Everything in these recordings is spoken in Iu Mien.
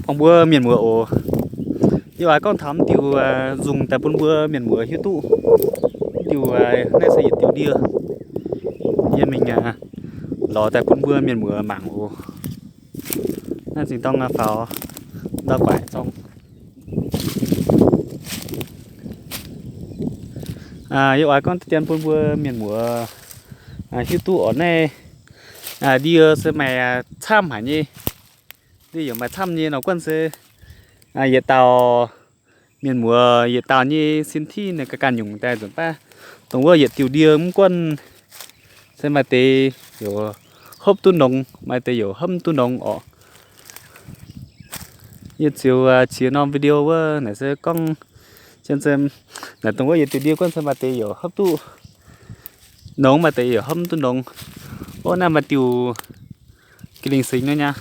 Bun mbuo mienh muoz oc. Yie oix gorngv taux mv diuh nzungh daaih bun mbuo mienh muoz hiuv duqv. Mv diuh naaiv se yietc diuh ndie. Yie mingh lorz daaih bun mbuo mienh muoz mangc oc. Naaiv zingh dorng faaux ndau guaaic zorng. Yie oix gorngv deix dien bun mbuo mienh muoz hiuv duqv oc. Naaiv ndie se maaih camv haic nyei. Ndie yaac maaih camv nyei nor guanh se yietc dauh mienh muoz yietc dauh nyei sin tiuv ninh ganh ganh nyungc daaih nzunc baav. Dongh wuov yietc diuh ndie mv guanh se maaih deix yaac hopv duqv nongx, maaih deix yaac hopv duqv nongx oc. Yie ziux qiex norm video wuov naaic se gorngv, naaic dongh wuov yietc diuh ndie guanh se maaih deix yaac hopv duqv nongx, maaih deix yaac hopv duqv nongx. Ov, naaiv maaih diuh ga'lingc singx nyei.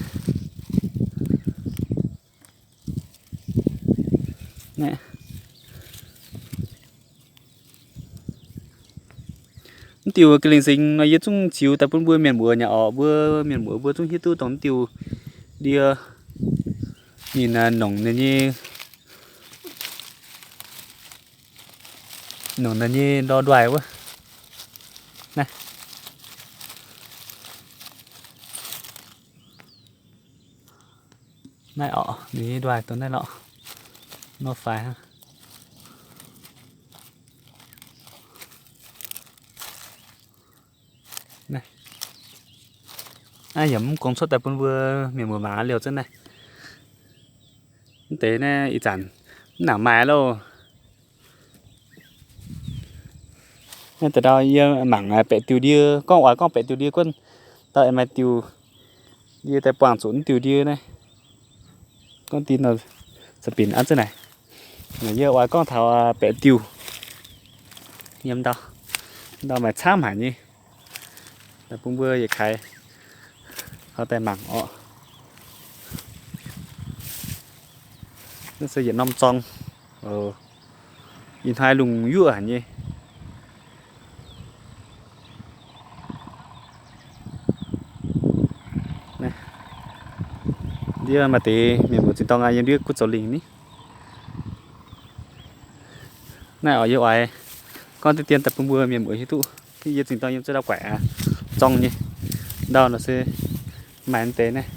Mv diuh ga'lingc singx nor yie zungv ziux daaih bun mbuo mienh muoz nyei oc. Mbuo mienh muoz mbuo zungv hiuv duqv dongh mv diuh ndie ninh nongc ninh nyei, nongc ninh nyei ndor nduaih wuov. Naaiv, naaiv oc, ninh nyei nduaih dongh naaiv lorqc. Nor faix hnangv. Naaiv yaac mv gongx cuotv daaih bun mbuo mienh muoz mangc liouh zunv naaiv. Mv deix naaiv ih zanc mv nangc maaih loh. Naaiv deix ndau yie mangc baeqc diuh ndie, gorngv oix gorngv baeqc diuh ndie guanh, ndau aengx maaih diuh ndie daaih buangh zuqc mv diuh ndie naaiv. Gorngv dien nor, za'binc an zunv naaic. Yie oix gorngv taux baeqc diuh yiem ndau, ndau maaih camv haic nyei. Bun mbuo yietc kaaix haaix daaih mangc oc. Naaiv se yietc norm zorng. Ih hnoi lungh yuoqv haic nyei. Ndie maaih deix mienh muoz zinh dorng yiem ndiev kuv zoux lingh ni. Naaiv oix yie oix gorngv deix dien daaih bun mbuo mienh muoz hiuv duqv. Yie zinh dorng yiem ziex ndau guaaic zorng nyei. Ndau nor se maaih deix naaiv,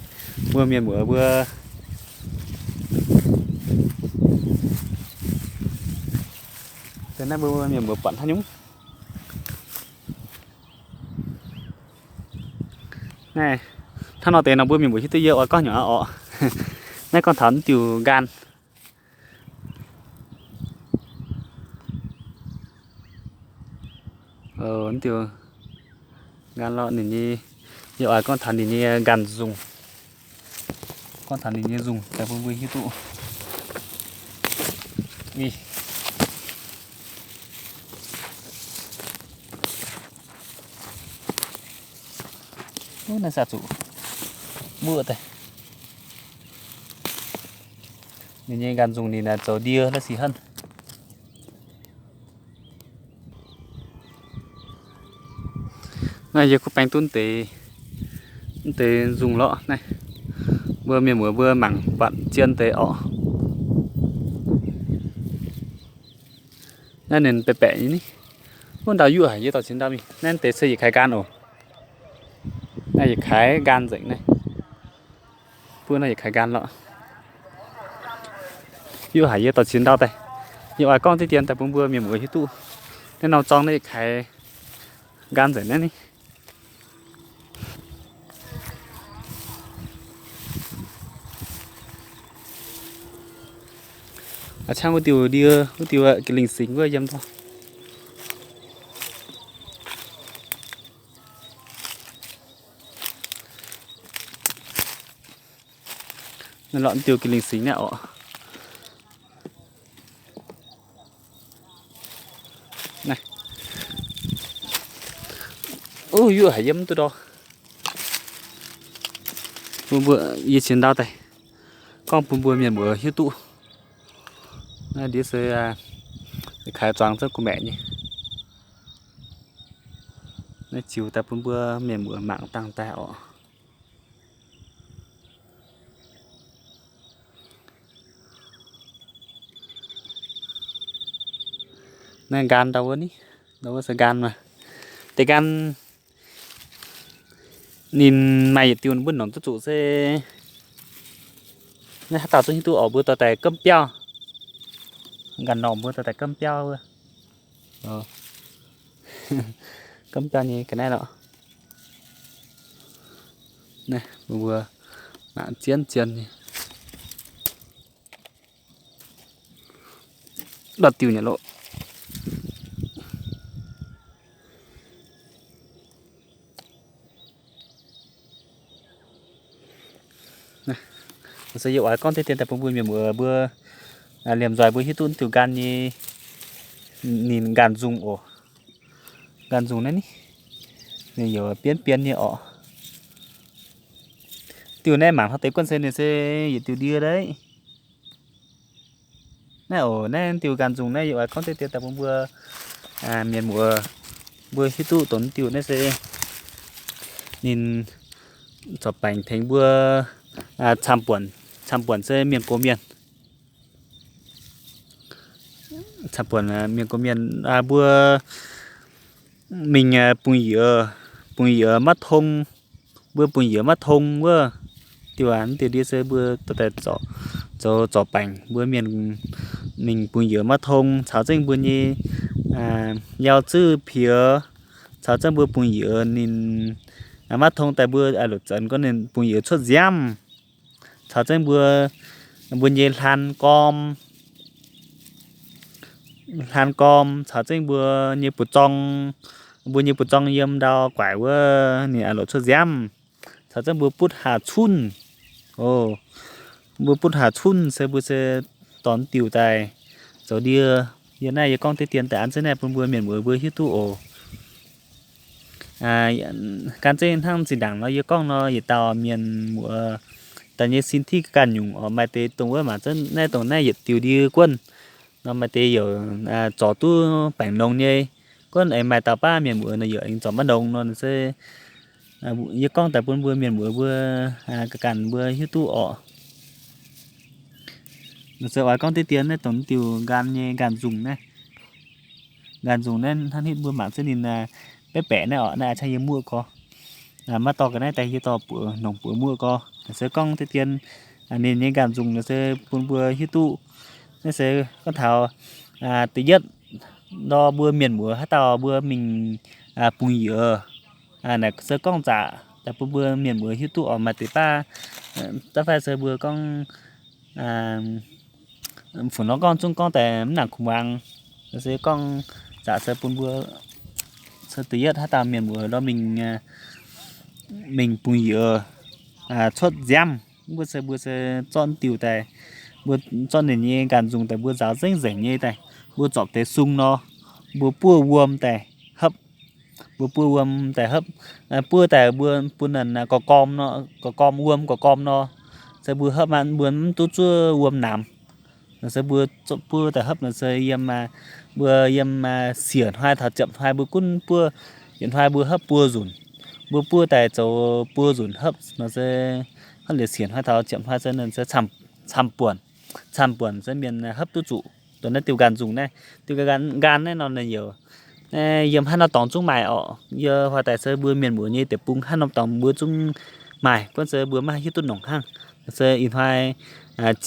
mbuo mienh muoz mbuo, deix naaiv mbuo mienh muoz buatc haaix nyungc. Naaiv hnangv nor deix nor mbuo mienh muoz hiuv duqv yie oix gorngv haaix nyungc aqv oc. Naaiv gorngv taux diuh nqaanh. Diuh nqaanh lorqc ninh nyei, yie oix gorngv taux ninh nyei nqaanh nzungh. Gorngv taux ninh nyei nzungh daaih bun mbuo hiuv duqv. Naaiv sa zuqc mbuoqv daaih. Ninh nyei nqaanh nzungh ninh zoux ndie la'sic hnangv. Naaiv yie kuv baeng duqv deix, deix nzungh lorqc naaiv. Mbuo mienh muoz mbuo mangc buatc zien deix orqc. Naaiv ninh baeqc baeqc nyei ni. Wuov ndau yuoqv haic yie dorh cingx ndau mingh. Naaiv deix se yietc kaaix nqaanh oc. Naaiv yietc kaaix nqaanh nzengc naaiv. Buov naaiv yietc kaaix nqaanh lorqc. Yuoqv haic yie dorh cingx ndau daaih. Yie oix gorngv deix dien daaih bun mbuo mienh muoz hiuv duqv. Naaiv norm zorng naaiv yietc kaaix nqaanh nzengc naaiv ni. A'ciangv wuov diuh ndie, wuov diuh ga'lingc singx wuov yiem ndau. Naaiv lorqc diuh ga'lingc singx naaiv orqc. Naaiv, yuoqv haic yie mv duqv ndorh. Bun mbuo, yie cingx ndau daaih gorngv bun mbuo mienh muoz hiuv duqv. Naaiv ndiev se kaaix zuangx zouv gu'maeqc nyei. Naaiv ziux daaih bun mbuo mienh muoz mangc dangh daaih orqc. Naaiv nqaan ndau wuov ni, ndau wuov se nqaan maah. Deix nqaan ninh maaih yietc diuh mbuo nongc duqv zuqc se, naaiv haaix dauh zungv hiuv duqv oc, mbuo dorh daaih gomv biauv. Nqaan normh mbuo dorh daaih gomv biauv wuov. Gomv biauv nyei ga'naaiv lorqc. Naaiv mbuo mangc zien zien nyei. Ndau diuh nyei loh. Se yie oix gorngv deix dien daaih bun mbuo mienh muoz mbuo liemh nzoih mbuo hiuv duqv diuh nqaan nyei, ninh nqaan nzungh oc. Nqaan nzungh naaiv ni, ninh yaac bienv bienv nyei oc. Diuh naaiv mangc hnangv deix guanh se ninh se yietc diuh ndie daaih. Naaiv oc, naaiv diuh nqaan nzungh naaiv yie oix gorngv deix dien daaih bun mbuo mienh muoz mbuo hiuv duqv dongh diuh naaiv se ninh zorc baengc tengx mbuo camv buonc, camv buonc se mienh gox mienh, camv buonc mienh gox mienh mbuo mingh bungx-yiec, bungx-yiec maiv tong, mbuo bungx-yiec maiv tong wuov, diuh aac, diuh ndie se mbuo dorh daaih zoux zorc baengc mbuo mienh mingh bungx-yiec maiv tong caux zengv mbuo nyei yauh zuiv piex, caux zengv mbuo bungx-yiec ninh maiv tong daaih mbuo aah loc zanc gorngv ninh bungx-yiec cuotv nziaamv, caux zengv mbuo, mbuo nyei hlaan gorm, hlaan gorm caux zengv mbuo nyei buoz-zorng, mbuo nyei buoz-zorng yiem ndau guaix wuov ninh aah loc cuotv nziaamv, caux zengv mbuo butv haac cunv. Mbuo butv haac cunv se mbuo se dorh diuh daaih zoux ndie. Yie naaiv yie gorngv deix dien daaih an zengv naaiv bun mbuo mienh muoz mbuo hiuv duqv oc. Gan zengv hnangv zinh ndaangc nor yie gorngv nor, yietc dauh mienh muoz daaih nyei sin tiqv ganh nyungc oc. Maaih deix dongh wuov mangc zengv naaiv dongh naaiv yietc diuh ndie guanh nor, maaih deix yaac zorc duqv baengc longx nyei. Guanh aengx maaih dauh baav mienh muoz nor yaac aengx zorc maiv longx nor se yie gorngv daaih bun mbuo mienh muoz mbuo ganh mbuo hiuv duqv oc. Se oix gorngv deix dien naaiv dongh diuh nqaan nyei nqaan nzungh naaiv. Nqaan nzungh naaiv hnangv hitv mbuo mangc zengv ninh baeqv baeqc naaiv oc, naaiv a'ciangv yie muoqv gorx. Maiv dorh ga'naaiv daaih yie dorh buoz nongc buoz muoqv gorx. Se gorngv deix dien ninh nyei nqaan nzungh naaiv se bun mbuo hiuv duqv. Naaiv se gorngv taux da'yietv nor mbuo mienh muoz haaix dauh mbuo mingh bungx-yiec, naaic se gorngv zaqc daaih bun mbuo mienh muoz hiuv duqv oc. Maaih deix baav da'faanh se mbuo gorngv, fungc nor gorngv zungv gorngv daaih mv nangc kuv muangx. Se gorngv zaqc se bun mbuo, se da'yietv haaix dauh mienh muoz nor mingh, mingh bungx-yiec cuotv nziaamv, mbuo se mbuo se zorqv diuh daaih, mbuo zorqv ninh nyei nqaan nzungh daaih mbuo nzaaux nzengc nzengc nyei daaih, mbuo zorpc deix sung nor, mbuo buov wuom daaih hopv. Mbuo buov wuom daaih hopv, buov daaih mbuo bun naaic gorqv-gorm nor, gorqv-gorm wuom gorqv-gorm nor, se mbuo hopv mbuo mv duqv zuov wuom namx. Se mbuo buov daaih hopv nor se yiem, mbuo yiem siec hnoi taux ziepc hnoi mbuo gunv buov, yietc hnoi mbuo hopv buo nzunc. Mbuo buov daaih zoux buo nzunc hopv nor se, hopv liuz siec hnoi taux ziepc hnoi se, se camv buonc, camv buonc se mienh hopv duqv zuqc. Dongh naaiv diuh nqaan nzungh naaiv, diuh nqaan naaiv nor ninh yaac yiem haaix norm dorngx zungv maaih oc. Yie hoic daaih se mbuo mienh muoz nyei deic-bung haaix norm dorngx mbuo zungv maaih, gunv se mbuo maiv hiuv duqv nongc hnangv. Se ih hnoi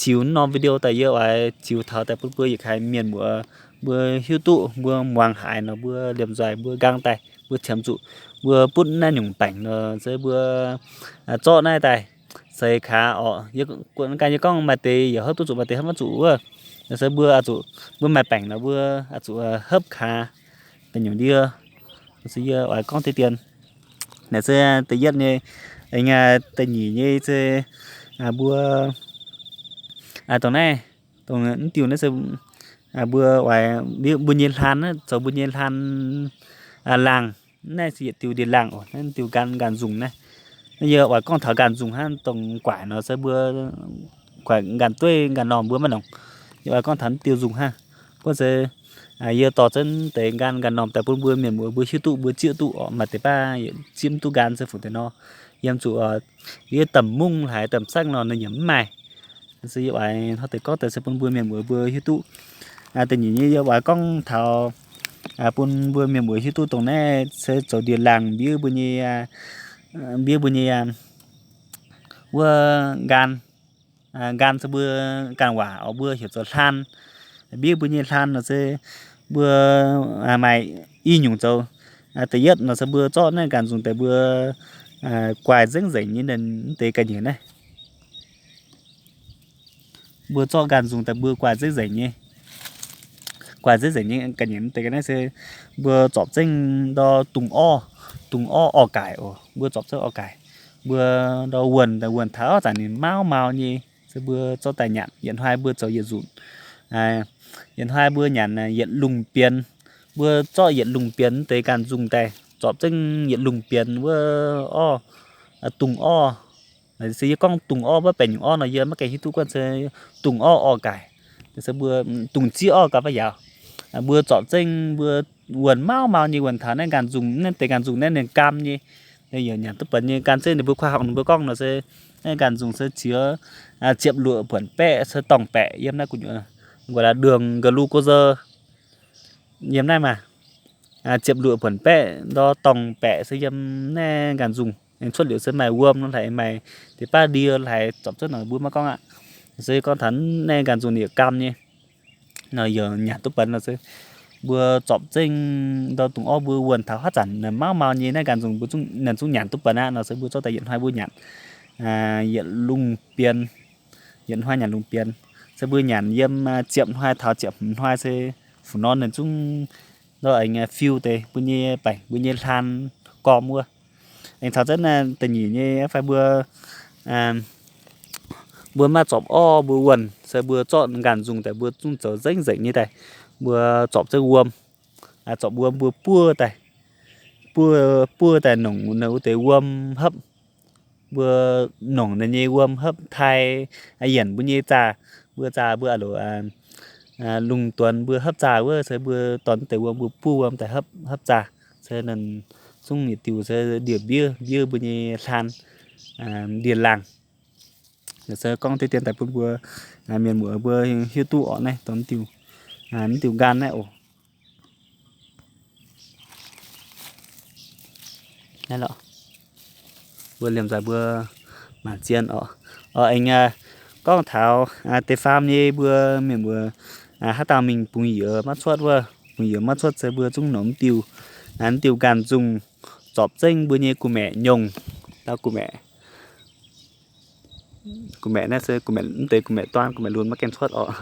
ziux norm video daaih yie oix ziux taux daaih bun mbuo yietc kaaix mienh muoz mbuo hiuv duqv, mbuo muangx haiz nor mbuo liemh nzoih mbuo nqaang daaih mbuo qiemx zuqc, mbuo butv naaiv nyungc baengc nor se mbuo zorqv naaiv daaih seix kaax oc. Ganh yie gorngv maaih deix yaac hopv duqv zuqc, maaih deix hopv maiv zuqc wuov. Se mbuo oix zuqc, mbuo maaih baengc nor mbuo oix zuqc hopv kaax da'nyeic ndie. Se yie oix gorngv deix dien naaic se da'yietv nyei, aengx da'nyeic nyei se mbuo dongh naaiv, dongh mv diuh naaiv se mbuo oix mbuo nyei hlaan, zoux mbuo nyei hlaan laangh. Naaiv se yietc diuh ndie-laangh oc. Naaiv diuh nqaan, nqaan nzungh naaiv. Naaiv yie oix gorngv taux nqaan nzungh hnangv, dongh guaaic nor se mbuo guaaic nqaan dueiv nqaan normh mbuo maiv nongc. Yie oix gorngv taux diuh nzungh hnangv. Gunv se yie dorh zunv deix nqaan, nqaan normh daaih bun mbuo mienh muoz mbuo hiuv duqv, mbuo zieqv duqv oc. Maaih deix baav zieqv mv duqv nqaan se fungc deix nor, yiem zuqc yie domh mungv haic domh saengv nor ninh yaac mv maaih. Se yie oix hnangv deix gorngv daaih se bun mbuo mienh muoz mbuo hiuv duqv. Da'nyeic nyei yie oix gorngv taux bun mbuo mienh muoz hiuv duqv dongh naaiv se zoux ndie-laangh mbiev mbuo nyei, mbiev mbuo nyei wuov nqaang. Nqaang se mbuo ganh waac oc, mbuo heuc zoux hlaan. Mbiev mbuo nyei hlaan nor se mbuo maaih i nyungc zoux. Da'yietv nor se mbuo zorqv naaiv nqaang nzungh daaih mbuo guaix nzengc nzengc nyei deix ga'nyiec naaiv. Mbuo zorqv nqaang nzungh daaih mbuo guaix nzengc nzengc nyei, guaix nzengc nzengc nyei ga'nyiec deix ga'naaiv se mbuo zorpc zengv ndau dungz orv, dungz orv orv-gaaic oc. Mbuo zorpc zengv orv-gaaic, mbuo ndau wuonh, wuonh taux zanc ninh mauv mau nyei, se mbuo zorqv daaih nyanc. Yietc hnoi mbuo zoux yietc nzunc. Yietc hnoi mbuo nyanc yietc lungh bienx. Mbuo zorqv yietc lungh bienx deix nqaang nzungh daaih, zorpc zengv yietc lungh bienx wuov orv, dungz orv. Se yie gorngv dungz orv mv baac nyungc orv nor yie maiv gaengh hiuv duqv guanh se dungz orv orv-gaaic, se mbuo dungz zieqv orv gauh faaux yaauc. Mbuo zorpc zengv mbuo wuonh mauv mau nyei, wuonh taux naaiv nqaang nzungh, naaiv deix nqaang nzungh naaiv ninh gaam nyei, yaac nyanc duqv buonc nyei. Gan zeiv ninh mbuo kuh hong ninh mbuo gorngv nor se naaiv nqaang nzungh se qiex ziepc luoqc buonc baeqv se dorngh baeqc yiem naaiv gu'nyuoz, nqox laaix đường glucose yiem naaiv maah. Ziepc luoqc buonc baeqv ndau dorngh baeqc se yiem naaiv nqaang nzungh. Aengx cuotv liuz se maaih wuom nor hlaaix, maaih deix baav ndie hlaaix, zorpc zengv nor mbuo maiv gorngv aqv. Se gorngv taux naaiv nqaang nzungh ninh yaac gaam nyei nor, yaac nyanc duqv buonc nor se mbuo zorpc zengv ndau dungz orv mbuo wuonh taux haav zanc mauv mau nyei naaiv nqaang nzungh mbuo zungv, ninh zungv nyanc duqv buonc aqv nor se mbuo zorqv daaih yietc hnoi mbuo nyanc yietc lungh bienx. Yietc hnoi nyanc lungh bienx, se mbuo nyanc yiem ziepc hnoi taux ziepc hmz hnoi se fu'nor ninh zungv ndau aengx fiu deix mbuo nyei baengc, mbuo nyei hlaan gorm wuov. Aengx caux zengv da'nyeic nyei fai mbuo, mbuo maiv zorpc orv mbuo wuonh se mbuo zorqv nqaang nzungh daaih mbuo zungv zoux nzengc nzengc nyei daaih, mbuo zorpc zengv wuom, zorpc wuom mbuo buov daaih, buov, buov daaih nongc ninh wuov deix wuom hopv. Mbuo nongc ninh nyei wuom hopv tai, yienc mbuo nyei zaah, mbuo zaah mbuo a'loc lungh duonx mbuo hopv zaah wuov se mbuo dorh deix wuom mbuo buov wuom daaih hopv, hopv zaah, se ninh zungv yietc diuh se ndie-mbiev, mbiev mbuo nyei hlaan, ndie-laangh. Se gorngv deix dien daaih bun mbuo mienh muoz mbuo hiuv duqv orqc naaiv dongh diuh, mv diuh nqaan naaiv oc. Naaiv lorqc, mbuo liemh nzaaih mbuo mangc zien orqc. Orqc, aengx gorngv taux deix faam nyei mbuo mienh mbuo haaix dauh mingh bungx-youz maiv cuotv wuov, bungx-youz maiv cuotv se mbuo zungv nongc mv diuh, mv diuh nqaan nzungh zorpc zengv mbuo nyei gu'maeqc nyongh, dauh gu'maeqc. Gu'maeqc naaiv se gu'maeqc, mv deix gu'maeqc duaan, gu'maeqc lunx maiv gaengh cuotv orqc.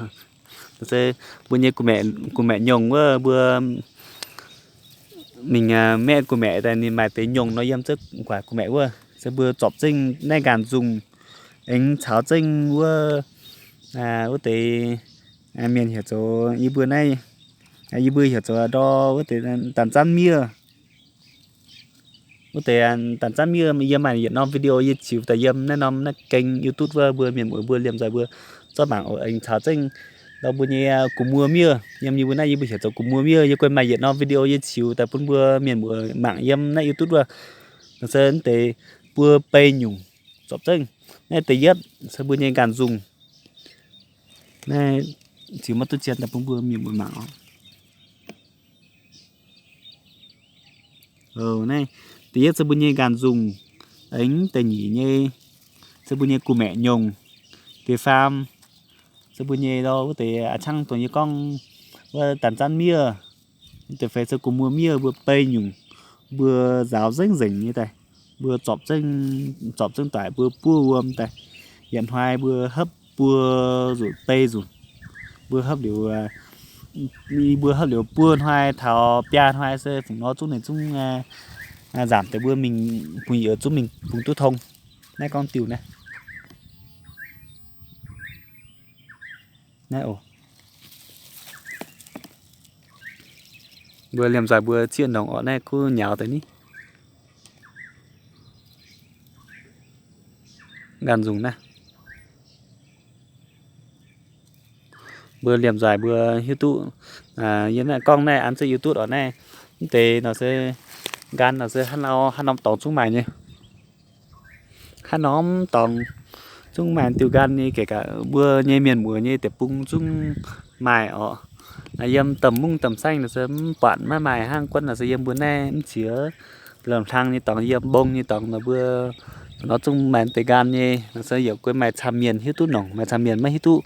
Se mbuo nyei gu'maeqc nyongh wuov mbuo mingh maeqv gu'maeqc daaih ninh maaih deix nyongh nor yiem zengv gu'maeqc wuov, se mbuo zorpc zengv naaiv nqaan nzungh, aengx caux zengv wuov, wuov deix mienh heuc zoux, yie mbuo naaiv, yie mbuo heuc zoux ndau wuov deix da'zanv miev. Wuov deix da'zanv miev yie maaih yietc norm video yie ziux daaih yiem naaiv norm naaiv kênh YouTube wuov, mbuo mienh muoz mbuo liemh nzaaih mbuo zorqv mangc oc. Aengx caux zengv ndau mbuo nyei gu'muoz miev, yiem yie mbuo naaiv yie mbuo heuc zoux gu'muoz miev, yie guei maaih yietc norm video yie ziux daaih bun mbuo mienh muoz mangc yiem naaiv YouTube wuov. Nor se deix buo bei nyungc zorpc zengv. Naaiv da'yietv se mbuo nyei nqaan nzungh. Naaiv ziux maiv duqv zien daaih bun mbuo mienh muoz mangc oc. Naaiv da'yietv se mbuo nyei nqaan nzungh. Aengx da'nyeic nyei se mbuo nyei gu'maeqc nyongh. Deix faam se mbuo nyei ndau wuov deix a'cangv dongh yie gorngv wuov da'zanv miev. Deix feix se gu'muoz miev mbuo bei nyungc, mbuo nzaaux nzengc nzengc nyei daaih, mbuo zorpc zengv, zorpc zengv daic mbuo buov wuom daaih. Yietc hnoi mbuo hopv buo nzunc bei nzunc, mbuo hopv liuz, mbuo hopv liuz buo hnoi taux biaa hnoi se fungc nor zungv ninh zungv nzamc deix mbuo mingh bungx-youz zungv mingh bungx duqv tong. Naaiv gorngv diuh naaiv. Naaiv oc. Mbuo liemh nzaaih mbuo zieqv nongc orqc, naaiv kuv nyaux deix ni. Nqaanh nzungh naaiv. Mbuo liemh nzaaih mbuo hiuv duqv, yie naaiv gorngv naaiv an zengv YouTube orqc, naaiv mv deix nor se nqaanh nor se haaix norm dorngx zungv maaih nyei. Haaix norm dorngx zungv maaih diuh nqaanh nyei, kể cả mbuo nyei mienh muoz nyei deic-bung zungv maaih orqc. Yiem domh mungv domh saengv nor se mv buatc maiv maaih hnangv, guonv nor se yiem mbuo naaiv mv ziex lomh hlang nyei dorngx, yiem mbong nyei dorngx nor mbuo nor zungv maaih deix nqaam nyei. Nor se yaac guei maaih camv mienh hiuv duqv nongc, maaih camv mienh maiv hiuv duqv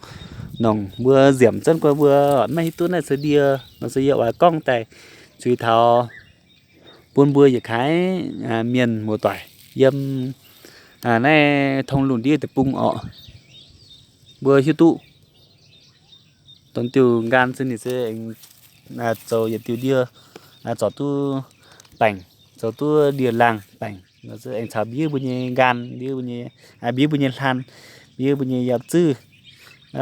nongc. Mbuo nziemc zunv guei mbuo maiv hiuv duqv naaiv se ndie. Nor se yie oix gorngv daaih zuiz taux bun mbuo yietc kaaix mienh muoz-doic yiem naaiv tong lungh ndiev deic-bung orqc, mbuo hiuv duqv dongh diuh nqaam se ninh se aengx zoux yietc diuh ndie, zorc duqv baengc, zoux duqv ndie-laangh baengc. Nor se aengx caux mbiev mbuo nyei nqaam, mbiev mbuo nyei, mbiev mbuo nyei hlan, mbiev mbuo nyei yaac zuiz,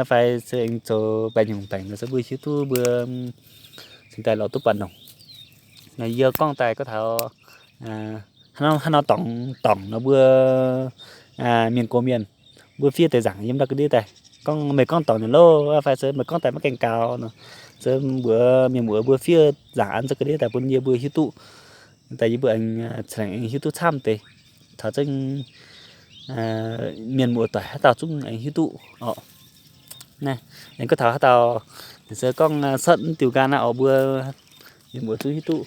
fai se aengx zoux baengh nyungc baengc nor se mbuo hiuv duqv mbuo cingx daaih lorz duqv buatc nongc. Yie gorngv daaih gorngv taux haaix nor dorngc, dorngc nor mbuo mienh gox mienh, mbuo fiev deix nzaangc yiem ndau ga'ndiev daaih. Gorngv meih gorngv dorngc nyei loh, fai se meih gorngv daaih maiv gaengh gaux nor, se mbuox mienh muoz mbuo fiev nzaangc an za'ga'ndiev daaih bun yie mbuo hiuv duqv. Daaih yie mbuo aengx cingx aengx hiuv duqv camv deix taux zengv mienh muoz-doic haaix dauh zungv aengx hiuv duqv orqc. Naaiv aengx gorngv taux haaix dauh, se gorngv cuotv mv diuh nqaam naaiv orqc, mbuo mienh muoz zungv hiuv duqv.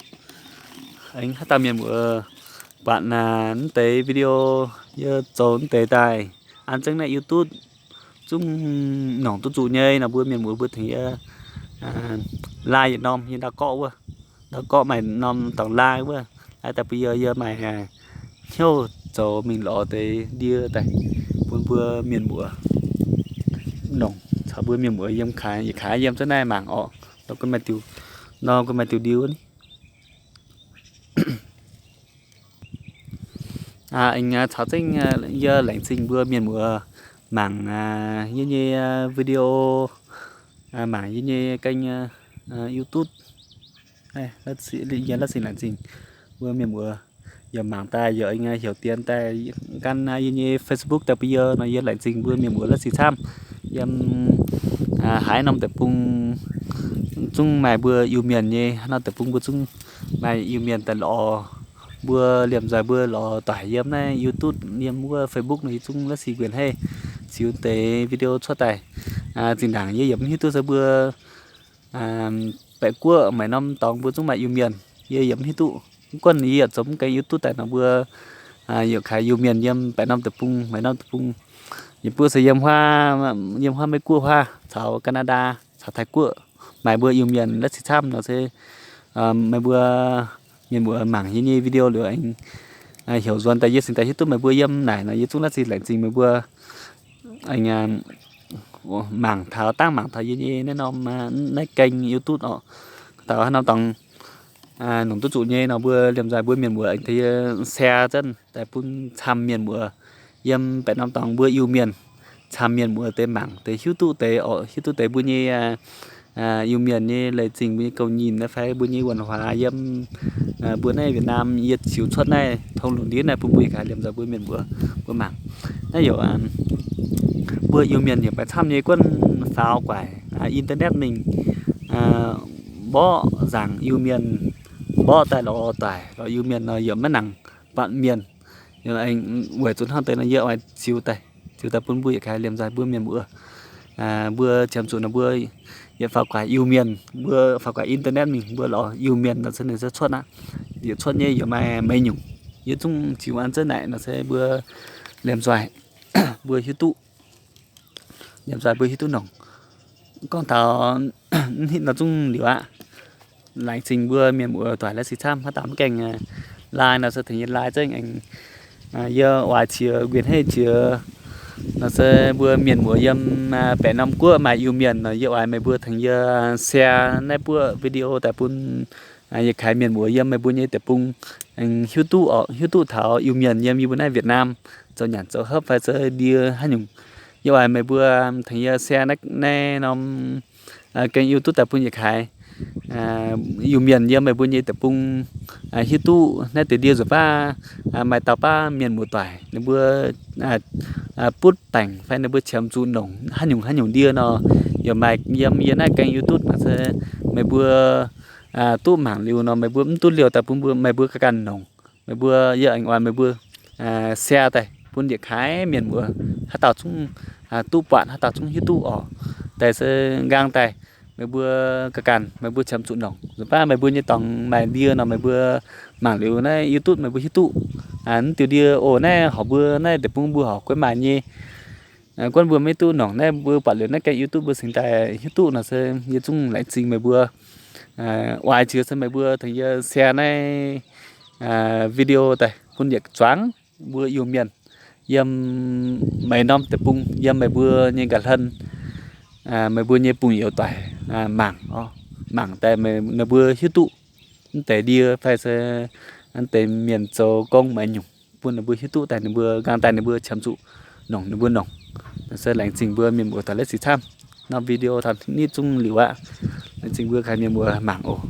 Aengx haaix dauh mienh muoz buatc mv deix video, yie zoux mv deix daaih an zengv naaiv YouTube zungv nongc duqv zuqc nyei nor, mbuo mienh muoz mbuo tengx yie like yietc norm yie ndau gorqv wuov, ndau gorqv maaih norm dorngx like wuov, like daaih bun yie, yie maaih hnyouv zoux mingh lorz deix ndie daaih bun mbuo mienh muoz nongc, caux mbuo mienh muoz yiem kaaix yietc kaaix yiem zunv naaiv mangc orqc. Nor gunv maaih diuh, nor gunv maaih diuh ndie wuov ni. Aengx caux zengv yie laengz zingh mbuo mienh muoz mangc yie nyei video, mangc yie nyei kênh YouTube. Yie laengz zingh mbuo mienh muoz yaac mangc daaih, yaac heuc dien daaih gan yie nyei Facebook daaih bun yie nor, yie laengz zingh mbuo mienh muoz la'sic camv. Yiem haaix norm deic-bung zungv maaih mbuo Iu-Mienh nyei, haaix norm deic-bung mbuo zungv maaih Iu-Mienh daaih lorz mbuo, liemh nzoih mbuo lorz doic yiem naaiv YouTube, yiem wuov Facebook nor, yie zungv la'sic guenx hei ziux deix video cuotv daaih. Zinh ndaangc yie yaac mv hiuv duqv se mbuo baeqc guoqv maaih norm dorngx mbuo zungv maaih Iu-Mienh, yie yaac mv hiuv duqv. Mv gunv yie yaac zoux mv gaengh YouTube daaih nor, mbuo yietc kaaix Iu-Mienh yiem baeqc norm deic-bung, maaih norm deic-bung, yie mbuo se yiem huaav, yiem huaav Meiv Guoqv huaav caux Canada caux Taiv Guoqv maaih mbuo Iu-Mienh la'sic camv nor se meih mbuo mienh muoz mangc yie nyei video liuz aengx heuc nzuonx daaih, yie cingx daaih hiuv duqv meih mbuo yiem naaic nor, yie zungv la'sic laengz zingh meih mbuo aengx mangc taux, dangv mangc taux yie nyei naaiv norm, naaiv kênh YouTube orqc. Taux haaix norm dorngx nongc duqv zuqc nyei nor, mbuo liemh nzoih mbuo mienh muoz aengx tengx yie share zanv daaih bun camv mienh muoz yiem baeqc norm dorngx mbuo Iu-Mienh, camv mienh muoz deix mangc deix hiuv duqv deix orqc, hiuv duqv deix mbuo nyei Iu-Mienh nyei leiz zingh, mbuo nyei gouv nyinh fai mbuo nyei văn hóa yiem mbuo naaiv Việt Nam yie ziux cuotv naaiv tong lungh ndiev naaiv bun mbuo yietc kaaix liemh nzoih mbuo mienh muoz mbuo mangc. Naaiv yaac mbuo Iu-Mienh yaac maaih camv nyei, guonv faaux guaix internet mingh mborqv nzaangc Iu-Mienh, mborqv daaih lorz doic lorz Iu-Mienh nor yaac maiv nangc buatc mienh. Weic zuqc hnangv deix nor yie oix ziux daaih, ziux daaih bun mbuo yietc kaaix liemh nzoih mbuo mienh muoz mbuo qiemx zuqc nor mbuo yietc faaux guaix Iu-Mienh, mbuo faaux guaix internet mingh mbuo lorz Iu-Mienh nor se ninh se cuotv aqv. Yietc cuotv nyei yaac maaih meix nyungc. Yie zungv ziux an zengv naaic nor se mbuo liemh nzoih mbuo hiuv duqv, liemh nzoih mbuo hiuv duqv nongc. Gorngv taux mv hitv nor zungv liuz aqv. Laengz zingh mbuo mienh muoz doic la'sic camv, haaix dauh mv gaengh like nor se tengx yie like zengv aengx. Yie oix qiex nquin hei qiex nor se mbuo mienh muoz yiem baeqc norm guoqv maaih Iu-Mienh nor, yie oix meih mbuo tengx yie share naaiv buoqv video daaih bun yietc kaaix mienh muoz yiem meih mbuo nyei deic-bung aengx hiuv duqv orqc, hiuv duqv taux Iu-Mienh yiem yie mbuo naaiv Việt Nam zoux nyanc zoux hopv fai se ndie haaix nyungc. Yie oix meih mbuo tengx yie share naaiv norm kênh YouTube daaih bun yietc kaaix Iu-Mienh yiem meih mbuo nyei deic-bung hiuv duqv naaiv deix ndie nzuqc baav maaih dauh baav mienh muoz-doic ninh mbuo butv baengc fai ninh mbuo qiemx zuqc nongc haaix nyungc haaix nyungc ndie nor, yaac maaih yiem yie naaiv kênh YouTube nor se meih mbuo duqv mangc liuz nor, meih mbuo mv duqv liouh daaih bun mbuo, meih mbuo ganh ganh nongc. Meih mbuo, yie aengx oix meih mbuo share daaih bun yietc kaaix mienh muoz, haaix dauh zungv duqv buatc, haaix dauh zungv hiuv duqv orqc. Daaih se nqaang daaih meih mbuo ganh ganh meih mbuo qiemx zuqc nongc. Nzunc baav meih mbuo nyei dorngx maaih ndie nor, meih mbuo mangc liuz naaiv YouTube meih mbuo hiuv duqv, mv diuh ndie oc, naaiv horpc mbuo naaiv deic-bung mbuo horpc guei maaih nyei. Guonv mbuo maiv duqv nongc naaiv, mbuo buatc liuz naaiv gaengh YouTube mbuo cingx daaih hiuv duqv nor se yie zungv laengz zingh meih mbuo. Oix jiex se meih mbuo tengx yie share naaiv video daaih bun yietc zuangx mbuo Iu-Mienh yiem maiv norm deic-bung, yiem meih mbuo nyei nqa'hlen, meih mbuo nyei bungh youz doic mangc, mangc daaih ninh mbuo hiuv duqv mv deix ndie fai se mv deix mienh zoux gong maaih nyungc, bun ninh mbuo hiuv duqv daaih ninh mbuo nqaang daaih ninh mbuo qiemx zuqc nongc ninh mbuo nongc. Se laengz zingh mbuo mienh muoz doic laiv sic camv. Norm video taux nitv zungv liuz aqv. Laengz zingh mbuo ganh mienh muoz mangc oc.